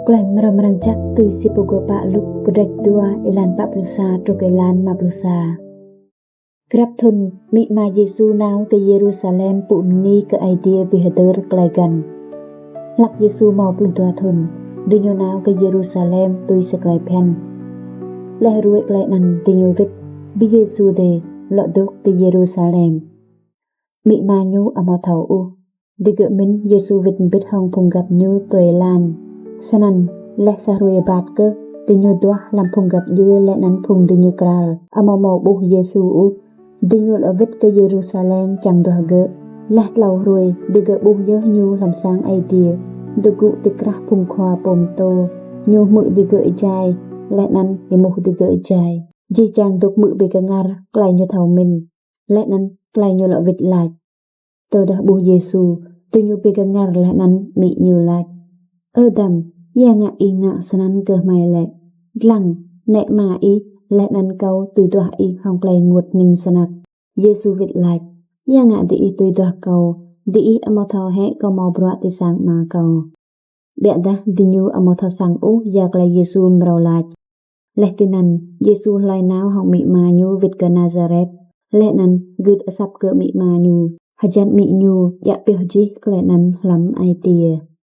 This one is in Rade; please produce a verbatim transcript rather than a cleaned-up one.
Klei mrâo mrang jăk tui si pô gơ̆ pă Luk kdrêč dua êlan pă pluh sa truh êlan êma pluh sa. Grăp thŭn, amĭ ama Yêsu nao kơ Yêrusalem mpŭ mni kơ Aê Diê bi hdơr klei găn. Hlăk Yêsu mâo pluh dua thŭn, diñu nao kơ Yêrusalem tui si klei bhiăn. Leh ruê̆ klei anăn diñu wĭt, bi Yêsu dê, lŏ dôk ti Yêrusalem. Amĭ ama ñu amâo thâo ôh. Digơ̆ mĭn Yêsu wĭt mbĭt hŏng phung găp ñu tue êlan. Snăn, leh sa hruê êbat kơh, diñu duah hlăm phung găp djuê leh anăn phung diñu kral, amâo mâo ƀuh Yêsu ôh. Diñu lŏ wĭt kơ Yêrusalem čiăng duah gơ̆. Leh tlâo hruê, digơ̆ ƀuh yơh ñu hlăm sang Aê Diê, dôk gŭ ti krah phung khua pô mtô. Ñu hmư̆ digơ̆ êjai, leh anăn êmuh digơ̆ êjai. Jih jang dôk hmư̆ bi kngăr klei ñu thâo mĭn, leh anăn klei ñu lŏ wĭt lač. Tơdah ƀuh Yêsu, diñu bi kngăr leh anăn amĭ ñu lač: Ơ dăm, ya ngă ih ngă snăn kơ hmei lĕ? Dlăng, nĕ ama ih leh anăn kâo tui duah ih hŏng klei ênguôt hnĭng snăk. Yêsu wĭt lač: Ya ngă diih tui duah kâo? Diih amâo thâo hĕ kâo mâo bruă ti sang Ama kâo? Ƀiădah diñu amâo thâo săng ôh ya klei Yêsu mrâo lač. Leh tinăn, Yêsu hlue nao hŏng amĭ ama ñu wĭt kơ Nasaret, leh anăn gưt asăp kơ amĭ ama ñu. Hjăn amĭ ñu djă pioh jih klei anăn hlăm ai tiê.